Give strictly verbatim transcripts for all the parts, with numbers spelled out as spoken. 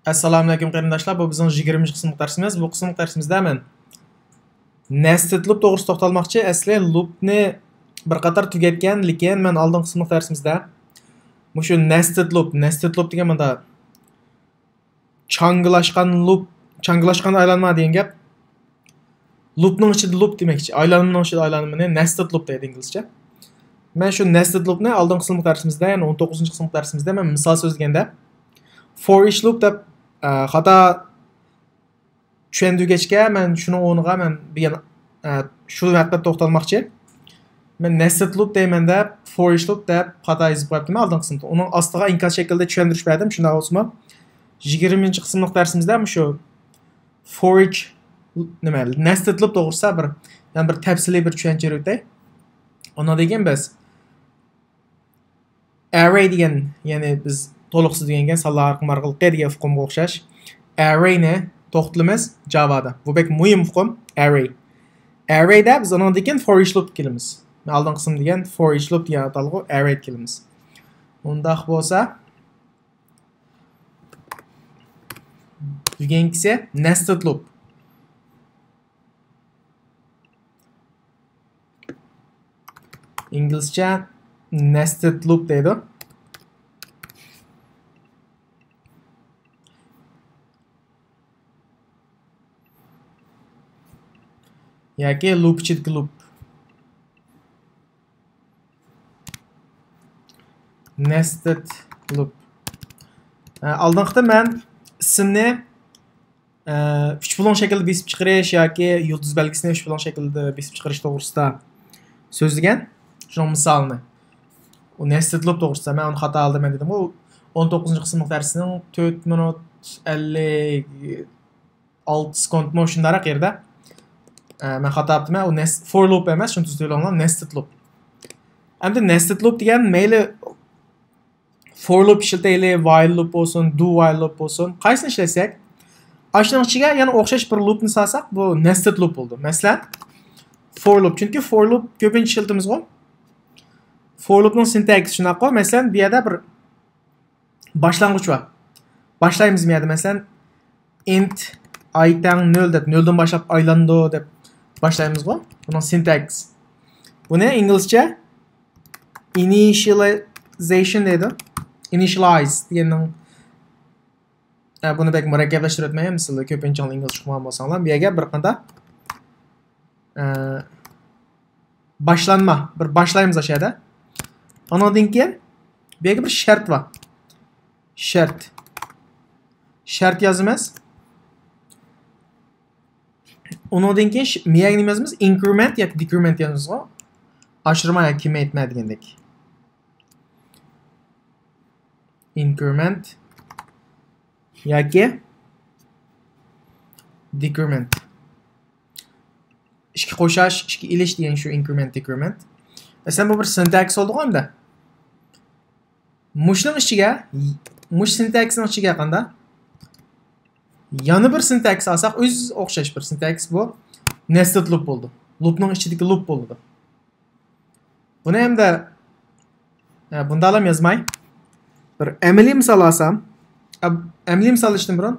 ئەسسالامۇئەلەيكۇم قېرىنداشلار، بۇ بىزنىڭ يىگىرمىنچى قىسىملىق دەرسىمىز. بۇ قىسىملىق دەرسىمىزدە مەن nested loop توغرىسىدا توختالماقچى. ئەسلى loopنى بىر قاتار تۈگەتكەن، لېكىن مەن ئالدىنقى قىسىملىق دەرسىمىزدە مۇشۇ nested loop، nested loop دېگەن مۇندا چاڭگىلاشقان loop، چاڭگىلاشقان ئايلانما دېگەن گەپ. Loopنىڭ ئىچىدە loop دېمەكچى. ئايلانمىنىڭ ئىچىدە ئايلانمىنى nested loop دەيدۇ ئىنگلىزچە. مەن شۇ nested loopنى ئالدىنقى قىسىملىق دەرسىمىزدە، يەنى ئون توققۇزىنچى قىسىملىق دەرسىمىزدە مەن مىسال سۆزلىگەندە for each loop دەپ، ئە، خاتا چۈشەندۈرگەچكە، مەن شۇنىڭ ئورنىغا مەن بىر يەنە، ئە، شۇ ھەققىدە توختالماقچى. مەن nested loop دەيمەن دەپ، for each loop دەپ خاتا يېزىپ قويۇپتىمەن ئالدىنقى قىسىمدا. ئۇنىڭ ئاستىغا ئىنكاس شەكلىدە چۈشەندۈرۈش بەردىم. شۇنداق بولسىمۇ، يىگىرمىنچى قىسىملىق دەرسىمىزدە مۇشۇ for each، نېمە، nested loop توغرىسىدا بىر، يەنە بىر تەپسىلىي بىر چۈشەنچە بېرىۋېتەي. ئۇنىڭدىن كېيىن بىز array دېگەن، يەنى بىز تولۇقسىز دېگەنگە سانلار ئارقىلىقى دېگەن ئۇقۇمغا ئوخشاش arrayنى توختىلىمىز جاۋادا. بۇ بەك مۇھىم ئۇقۇم، array. Arrayدە بىز ئۇنىڭدىن كېيىن for each loop كېلىمىز. مەن ئالدىنقى قىسىم دېگەن for each loop دېگەن ئاتالغۇ array كېلىمىز. ئۇنداق بولسا، بۈگۈنكىسى nested loop. ئىنگلىزچە nested loop دەيدۇ. ياكى loop ئىچىدىكى loop. Nested loop. ئە، ئالدىنقىدا مەن ئىسىمنى، ئە، ئۈچ بۇلۇڭ شەكلىدە بېسىپ چىقىرىش ياكى يۇلتۇز بەلگىسىنى ئۈچ بۇلۇڭ شەكلىدە بېسىپ چىقىرىش توغرىسىدا سۆزلىگەن. شۇنىڭ مىسالىنى. ئۇ nested loop توغرىسىدا مەن ئۇنى خاتا ئالدىم دېدىمغۇ. ئون توققۇزىنچى قىسىملىق دەرسنىڭ تۆت مىنۇت ئەللىك ئالتە سېكۇنتمۇ شۇنداقراق يەردە. ئە، مەن خاتا ئاپتىمەن. ئۇ nest-، for loop ئەمەس، شۇنى تۈزىتىۋېلىڭلار، nested loop. ئەمدى nested loop دېگەن مەيلى for loop ئىشلىتەيلى، while loop بولسۇن، do while loop بولسۇن، قايسىنى ئىشلەتسەك، ئاشۇنىڭ ئىچىگە يەنە ئوخشاش بىر loopنى سالساق، بۇ nested loop بولىدۇ. مەسىلەن، for loop، چۈنكى for loop كۆپىنچە ئىشلىتىمىزغۇ. For loopنىڭ سىنتاكسى شۇنداققۇ. مەسىلەن، بۇ يەردە بىر باشلانغۇچ بار. باشلايمىز بۇ يەردە، مەسىلەن، int i تەڭ نۆل دەپ، نۆلدىن باشلاپ ئايلىنىدۇ دەپ باشلايمىزغۇ. بۇنىڭ سىنتاكس. بۇنى ئىنگلىزچە initialization دەيدۇ. Initialize دېگەننىڭ، ئە، بۇنى بەك مۇرەككەپلەشتۈرۈۋەتمەي، مىسالدا كۆپىنچىڭلار ئىنگلىزچە ئۇقمىغان بولساڭلار، بۇ يەرگە بىر قانداق، ئە، باشلانما، بىر باشلايمىز ئاشۇ يەردە. ئانىڭدىن كېيىن بۇ يەرگە بىر شەرت بار. شەرت. شەرت يازىمىز. ئۇنىڭدىن كېيىن ش-، مىيەگە نېمە يازىمىز؟ Increment ياكى decrement يازىمىزغۇ. ئاشۇرما ياكى كېمەيتمە دېگەندەك. Increment ياكى decrement. ئىككى قوشاش، ئىككى ئېلىش دېگەن شۇ increment، decrement. ئەسلەن بۇ بىر سىنتاكس بولدىغۇ ئەمدى. مۇشۇنىڭ ئىچىگە، مۇشۇ سىنتاكسنىڭ ئىچىگە قاندا؟ يەنە بىر سىنتاكس ئالساق، ئۆز ئوخشاش بىر سىنتاكس بۇ. Nested loop بولىدۇ. Loopنىڭ ئىچىدىكى loop بولىدۇ. بۇنى ئەمدى، ھە، بۇنداقلام يازماي. بىر ئەمەلىي مىسال ئالسام، ئە-، ئەمەلىي مىسال ئېلىشتىن بۇرۇن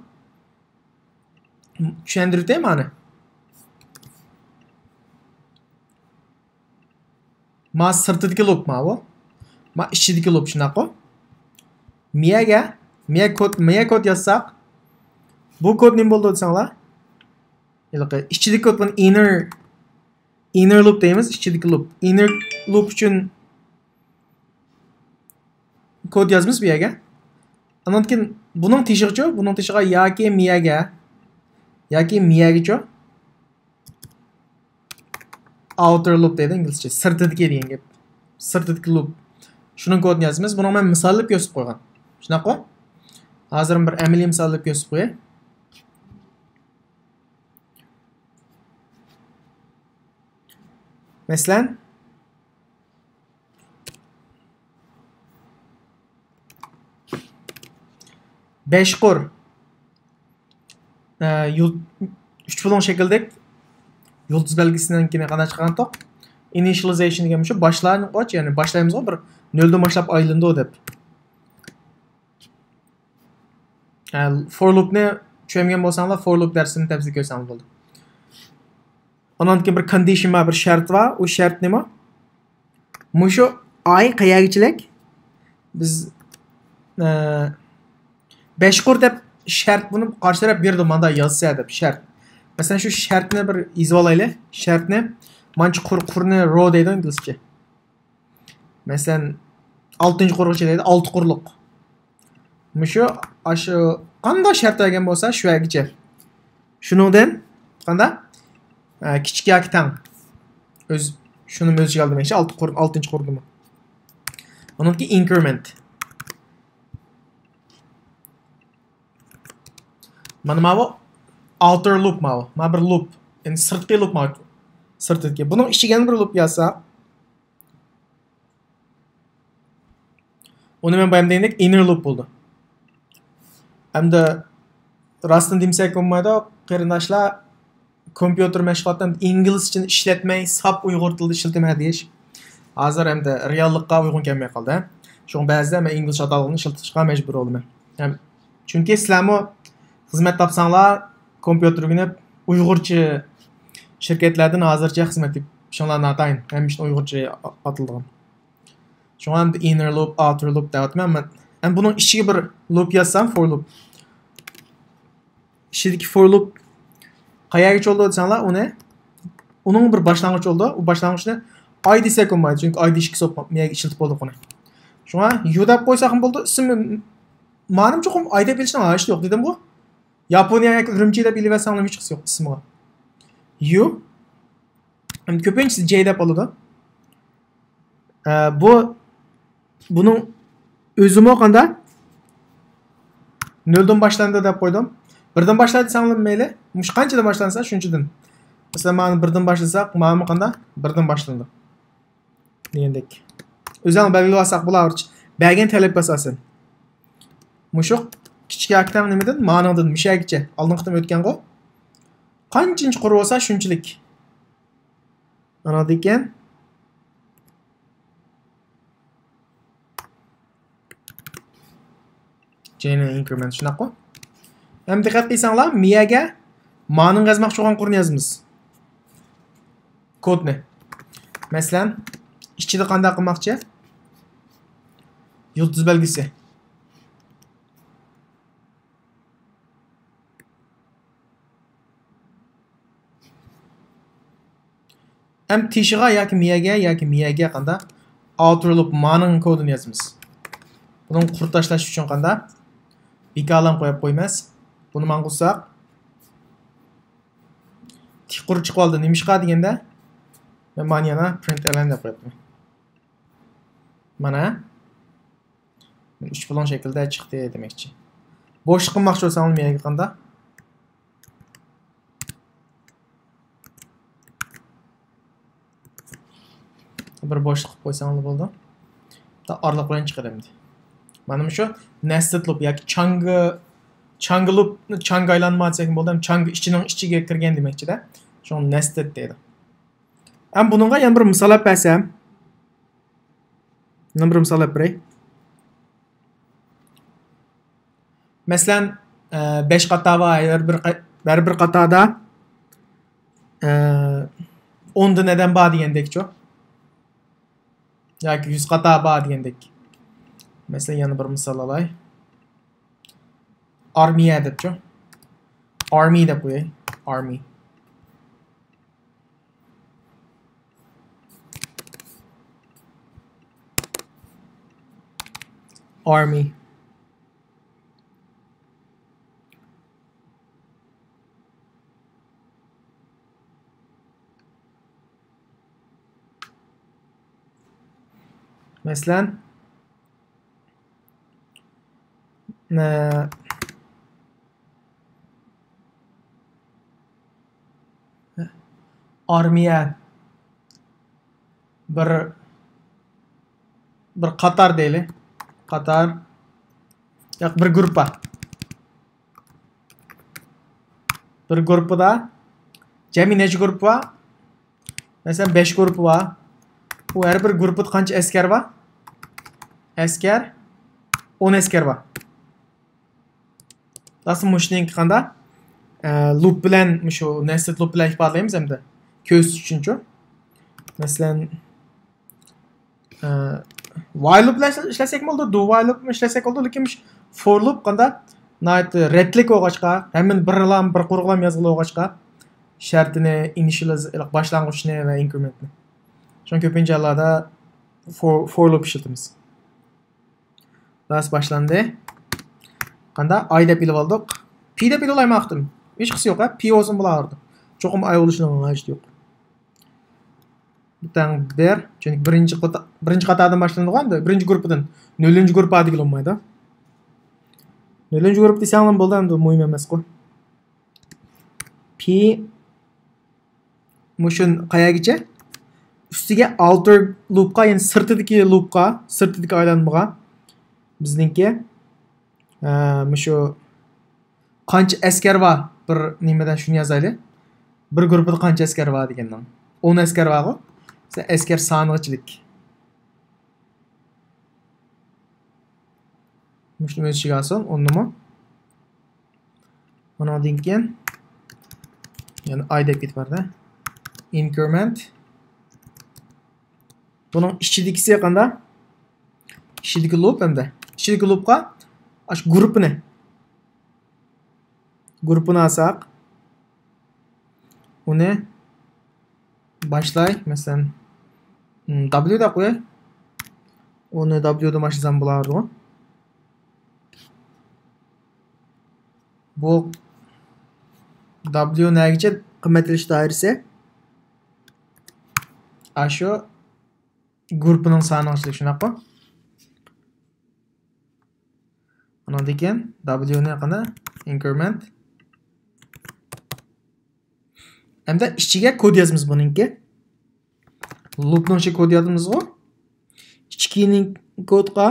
چۈشەندۈرۈۋېتەي مانا. ما سىرتىدىكى لوپ ماۋۇ. ما ئىچىدىكى لوپ شۇنداققۇ. مىيەگە، مىيە كود، مىيە كود يازساق، بۇ كود نېمە بولىدۇ دېسەڭلار؟ ھېلىقى ئىچىدىكى كود بۇنى inner، inner loop دەيمىز، ئىچىدىكى لوپ. Inner loop ئۈچۈن كود يازىمىز بۇ يەرگە. ئاندىن كېيىن بۇنىڭ تېشىغىچۇ، بۇنىڭ تېشىغا ياكى مىيەگە، ياكى مىيەگىچۇ. Outer loop دەيدۇ ئىنگلىزچە. سىرتىدىكى دېگەن گەپ. سىرتىدىكى لوپ. شۇنىڭ كودىنى يازىمىز. بۇنىڭ مەن مىسال ئېلىپ كۆرسىتىپ قويغان. شۇنداققۇ؟ ھازىر بىر ئەمەلىي مىسال ئېلىپ كۆرسىتىپ قوياي. مەسىلەن، بەش قۇر، ئە، يۇل-، ئۈچ بۇلۇڭ شەكىلدەك يۇلتۇز بەلگىسىنىڭكىنى قانداق چىقارغانتۇق؟ Initialization دېگەن مۇشۇ باشلانغۇچ، يەنى باشلايمىزغۇ، بىر نۆلدىن باشلاپ ئايلىنىدۇ دەپ. For loopنى چۈشەنمىگەن بولساڭلار، for loop دەرسىنى تەپسىلىي كۆرسەڭلار بولدى. ئانان كېيىن بىر condition بار، بىر شەرت بار. ئۇ شەرت نېمە؟ مۇشۇ ئاي قەيەرگىچىلىك؟ بىز، ئە، بەش قۇر دەپ شەرت بۇنى قارشى تەرەپ بېرىدۇ، ماندا يازسا دەپ شەرت. مەسىلەن، شۇ شەرتنى بىر يېزىۋالايلى. شەرتنى، مانچە قۇر، قۇرنى row دەيدۇ ئىنگلىزچە. مەسىلەن، ئالتىنچى قۇرغىچە دەيدۇ، ئالتە قۇرلۇق. مۇشۇ، ئاشۇ قانداق شەرت بەرگەن بولسا، شۇ يەرگىچە. شۇنىڭدىن قانداق؟ ئە، كىچىك ياكى تەڭ. ئۆز، شۇنى ئۆز ئىچىگە ئالدى دېمەكچى، ئالتە قۇر، ئالتىنچى قۇردىمۇ. ئۇنىڭكى increment. مانا ماۋۇ outer loop ماۋۇ. مانا بىر loop. يەنى سىرتقى loop ماۋۇ. سىرتىدىكى. بۇنىڭ ئىچىگە يەنە بىر loop يازساق. ئۇنى مەن بايام دېگەندەك inner loop بولىدۇ. ئەمدى راستىنى دېمىسەك بولمايدۇ، قېرىنداشلار، كومپيۇتېر مەشغۇلاتتا ئىنگلىزچىنى ئىشلەتمەي، ساپ ئۇيغۇر تىلىدا ئىشلىتىمەن دېيىش. ھازىر ئەمدى رېئاللىققا ئۇيغۇن كەلمەي قالدى. شۇڭا بەزىدە مەن ئىنگلىزچە ئاتالغۇنى ئىشلىتىشقا مەجبۇر بولىمەن. ھەم، چۈنكى سىلەرمۇ خىزمەت تاپساڭلار، كومپيۇتېر ئۆگىنىپ، ئۇيغۇرچە شىركەتلەردىن ھازىرچە خىزمەت تېپىشىڭلار ناتايىن. ھەممە ئىشنى ئۇيغۇرچە ئاتىلىدىغان. شۇڭا ئەمدى inner loop، outer loop دەۋاتىمەن مەن. ئەمدى بۇنىڭ ئىچىگە بىر loop يازسام، for loop. ئىچىدىكى for loop قەيەرگىچە بولىدۇ دېسەڭلار، ئۇنى، ئۇنىڭ بىر باشلانغۇچى بولىدۇ. ئۇ باشلانغۇچنى ئاي دېسەك بولمايدۇ، چۈنكى ئاي دېيىشكە سوق-، مىيەگە ئىشلىتىپ بولدۇق ئۇنى. شۇڭا يۇ دەپ قويساقمۇ بولىدۇ. ئىسىم مانىمۇ چوقۇم ئاي دەپ ئېلىشنىڭ ھاجىتى يوق دېدىمغۇ. ياپونىيە ياكى ئۈرۈمچى دەپ ئېلىۋەرسەڭلار ھېچ قىسى يوق ئىسمىغا. يۇ. ئەمدى كۆپىنچىسى جەي دەپ ئالىدۇ. ئە، بۇ، بۇنىڭ ئۆزىمۇ قاندا؟ نۆلدىن باشلاندى دەپ قويدۇم. بىردىن باشلاندى دېسەڭلار مەيلى. مۇشۇ قانچىدىن باشلانسا شۇنچىدىن. مەسىلەن، مانا بىردىن باشلىساق، مانا قاندا؟ بىردىن باشلىنىدۇ. دېگەندەك. ئۆزەڭلار بەلگىلىۋالساق بولار. بەرگەن تەلەپكە ئاساسەن. مۇشۇ كىچىك ياكى تەڭ نېمىدىن؟ مانىڭدىن مۇشەگىچە. ئالدىنقى قېتىم ئۆتكەنغۇ. قانچىنچە قۇر بولسا شۇنچىلىك. ئاناندىكىن جەينىڭ increment شۇنداققۇ؟ ھەم دىققەت قىلساڭلار، مىيەگە مانىڭ يازماقچى بولغان قۇرنى يازىمىز. كودنى. مەسىلەن، ئىچىدە قانداق قىلماقچى؟ يۇلتۇز بەلگىسى. ئەم تېشىغا ياكى مىيەگە ياكى مىيەگە قاندا؟ Outer loop مانىڭ كودىنى يازىمىز. بۇنىڭ قۇر تاشلاش ئۈچۈن قاندا؟ بىكارلام قويۇپ قويىمىز. بۇنى ماڭغۇزساق. تىك قۇر چىقىۋالدى. نېمىشقا دېگەندە، مەن مانا يەنە println دەپ قويۇپتىمەن. مانا. ئۈچ بۇلۇڭ شەكلىدە چىقتى دېمەكچى. بوشلۇق قىلماقچى بولساڭلار مەيەگە قاندا؟ بىر بوشلۇق قىلىپ قويساڭلار بولىدۇ. تا ئارىلىق بىلەن چىقىدۇ ئەمدى. مانا شۇ nested loop ياكى چاڭگا، چاڭگا loop، چاڭگا ئايلانما دېسەكمۇ بولىدۇ. ھەم چاڭگا ئىچىنىڭ ئىچىگە كىرگەن دېمەكچىدە. شۇڭا nested دەيدۇ. ھەم بۇنىڭغا يەنە بىر مىسال ئېلىپ بەرسەم. يەنە بىر مىسال ئېلىپ بېرەي. مەسىلەن، ئە، بەش قاتار بار، ھەر بىر قا-، ھەر بىر قاتاردا، ئە، ئوندىن ئادەم بار دېگەندەكچۇ. ياكى يۈز قاتار بار دېگەندەك. مەسىلەن، يەنە بىر مىسال ئالاي. ئارمىيە دەپچۇ. Army دەپ قوياي. Army. Army. مەسىلەن، نە-، ئارمىيە بىر، بىر قاتار دەيلى. قاتار. ياق، بىر گۇرۇپپا. بىر گۇرۇپپىدا جەمئىي نەچچە گۇرۇپپا بار؟ مەسىلەن، بەش گۇرۇپپا بار. بۇ ھەر بىر گۇرۇپپىدا قانچە ئەسكەر بار؟ ئەسكەر، ئون ئەسكەر بار. ئەسلى مۇشۇنىڭكى قانداق؟ ئە، لۇپ بىلەن، مۇشۇ نېستېد لۇپ بىلەن ئىپادىلەيمىز ئەمدى. كۆرسىتىش ئۈچۈنچۇ. مەسىلەن، ئە، ۋايل لۇپ بىلەن ئىشلەتسەكمۇ بولىدۇ، دۇ ۋايل لۇپ بىلەن ئىشلەتسەك بولىدۇ، لېكىن مۇشۇ فور لۇپ قانداق؟ ناھايىتى رەتلىك بولغاچقا، ھەممىنى بىرلام، بىر قۇرغۇلام يازغىلى بولغاچقا، شەرتىنى ئىنىشىيالىز-، باشلانغۇچنى ۋە ئىنكرېمېنتنى. شۇڭا كۆپىنچە ھاللاردا فور، فور لۇپ ئىشلىتىمىز. دەرس باشلاندى. قانداق؟ ئاي دەپ ئېلىپ ئالدۇق. پى دەپ ئېلىپ ئالايمۇ ۋاقتىم. ھېچقىسى يوق، ھە؟ پى بولسۇن بولىۋېرىدۇ. چوقۇم ئاي بولۇشىنىڭ ھاجىتى يوق. بۇ تەڭ بىر. چۈنكى بىرىنچى قاتا-، بىرىنچى قاتاردىن باشلىنىدىغۇ ئەمدى. بىرىنچى گۇرۇپپىدىن. نۆلىنچى گۇرۇپپا دېگىلى بولمايدۇ. نۆلىنچى گۇرۇپپا دېسەڭلارمۇ بولىدۇ ئەمدى، مۇھىم ئەمەسقۇ. پى مۇشۇ قەيەرگىچە؟ ئۈستىگە ئاۋتېر لۇپقا، يەنى سىرتىدىكى لۇپقا، سىرتىدىكى ئايلانمىغا بىزنىڭكى، ئە، مۇشۇ قانچە ئەسكەر بار بىر نېمىدە شۇنى يازايلى. بىر گۇرۇپپىدا قانچە ئەسكەر بار دېگەننىڭ. ئون ئەسكەر بارغۇ. مەسىلەن، ئەسكەر سانىغىچىلىك. مۇشۇنى ئۆز ئىچىگە ئالسۇن، ئۇندىمۇ. ئۇنىڭدىن كېيىن يەنە ئاي دەپ كېتىپ باردا. ئىنكرېمېنت. بۇنىڭ ئىچىدىكىسى قانداق؟ ئىچىدىكى لۇپ ئەمدى. ئىچىدىكى لۇپقا ئاشۇ گۇرۇپپىنى. گۇرۇپپىنى ئالساق، ئۇنى باشلاي، مەسىلەن، م، دابليۇ دەپ قوياي. ئۇنى دابليۇدىن باشلىسام بولىدۇ. بۇ دابليۇ نەگىچە قىممەت ئېلىش دائىرىسى؟ ئاشۇ گۇرۇپپىنىڭ سانىغىچىلىك، شۇنداققۇ؟ ئۇنىڭدىن كېيىن دابليۇنى قانا؟ ئىنكرېمېنت. ئەمدى ئىچىگە كود يازىمىز بۇنىڭكى. لۇپنىڭ ئىچىگە كود يازىمىزغۇ. ئىچكىنىڭ كودقا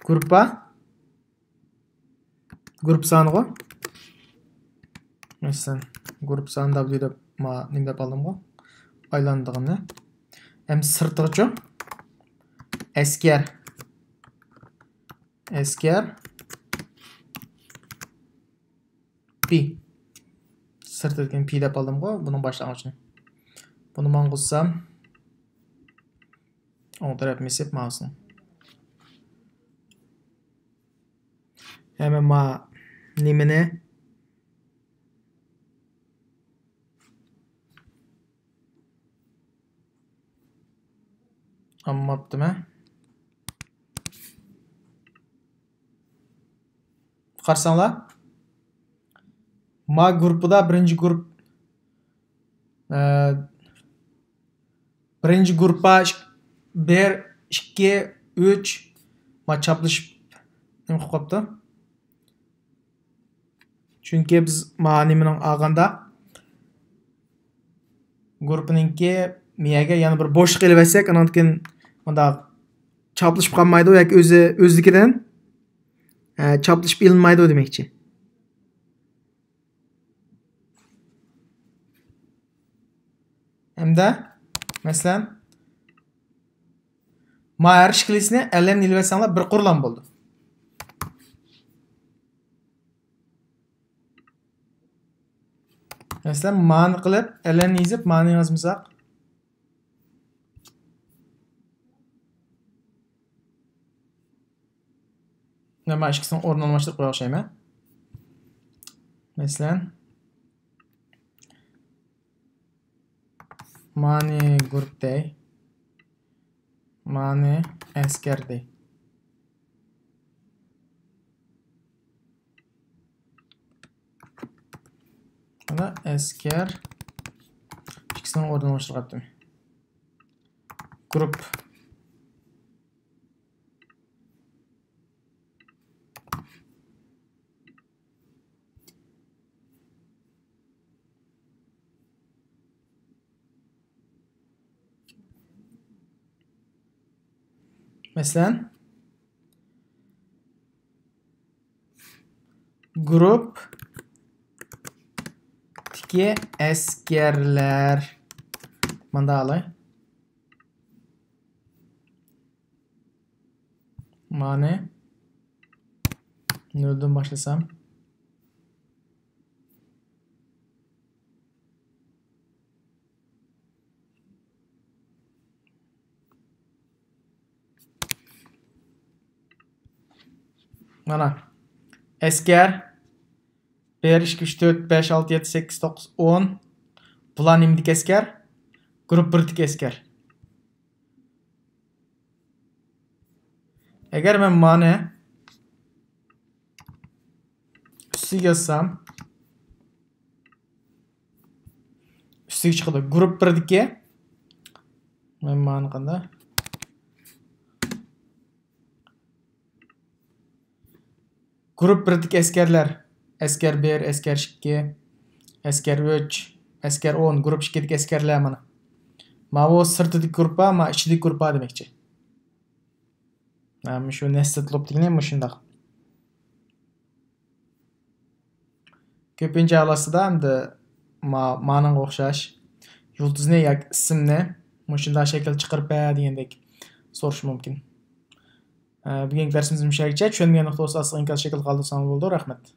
گۇرۇپپا. گۇرۇپپا سانىغۇ. مەسىلەن، گۇرۇپپا سانى دابليۇ دەپ، ما، نېمە دەپ ئالدىمغۇ؟ ئايلاندىغىنى. ھەم سىرتىغىچۇ؟ ئەسكەر. ئەسكەر. پى. سىرتىدىكىنى پى دەپ ئالدىمغۇ، بۇنىڭ باشلانغۇچىنى. بۇنى ماڭغۇزسام، ئوڭ تەرەپ مېسىپ ماۋۇسىنى. ھەممە ما نېمىنى؟ ئالماپتىمەن. قارىساڭلار، ما گۇرۇپپىدا بىرىنچى گۇرۇپ، ئە، بىرىنچى گۇرۇپپا ئىك-، بىر، ئىككى، ئۈچ، ما چاپلىشىپ نېمە قىلىپ قويۇپتۇ. چۈنكى بىز ما نېمىنىڭ ئالغاندا گۇرۇپپىنىڭكى مىيەگە يەنە بىر بوشلۇق ئېلىۋەتسەك، ئانىڭدىن كېيىن مۇنداق چاپلىشىپ قالمايدۇ ياكى ئۆزى، ئۆزلۈكىدىن، ئە، چاپلىشىپ ئېلىنمايدۇ دېمەكچى. ھەمدە، مەسىلەن، ما ھەر ئىككىلىسىنى ئەلەن ئېلىۋەتسەڭلار بىر قۇرلام بولىدۇ. مەسىلەن، مانى قىلىپ، ئەلەن يېزىپ، مانى يازمىساق. مەن ئىككىسىنىڭ ئورنىنى ئالماشتۇرۇپ قويۇۋالغان. مەسىلەن، مانى گۇرۇپ دەي. مانى ئەسكەر دەي. مانا ئەسكەر ئىككىسىنىڭ ئورنىنى ئالماشتۇرۇپ قويۇپتىمەن. گۇرۇپ. مەسىلەن، گۇرۇپ، ئەسكەرلەر. مانداق ئالاي. مانى نۆلدىن باشلىسام. مانا. ئەسكەر. بىر، ئىككى، ئۈچ، تۆت، بەش، ئالتە، يەتتە، سەككىز، توققۇز، ئون. بۇلار نېمىدىكى ئەسكەر؟ گۇرۇپپا بىردىكى ئەسكەر. ئەگەر مەن مانى ئۈستىگە يازسام، ئۈستىگە چىقىدۇ. گۇرۇپپا بىردىكى. مەن مانى قانداق؟ گۇرۇپپا بىردىكى ئەسكەرلەر. ئەسكەر بىر، ئەسكەر ئىككى، ئەسكەر ئۈچ، ئەسكەر ئون، گۇرۇپپا ئىككىدىكى ئەسكەرلەر مانا. ماۋۇ سىرتىدىكى گۇرۇپپا، ما ئىچىدىكى گۇرۇپپا دېمەكچى. ھە، مۇشۇ نەستىد لوپ دېگىنى مۇشۇنداق. كۆپىنچە ھالاتسىدا ئەمدى ما-، مانىڭغا ئوخشاش يۇلتۇزنى ياكى ئىسىمنى مۇشۇنداق شەكىل چىقىرىپ بەر دېگەندەك سورىشى مۇمكىن. ئە، بۈگۈنكى دەرسىمىز مۇشۇ يەرگىچە. چۈشەنمىگەن نۇقتا بولسا ئاستىغا ئىنكاس شەكلىدە قالدۇرساڭلار بولىدۇ. رەھمەت.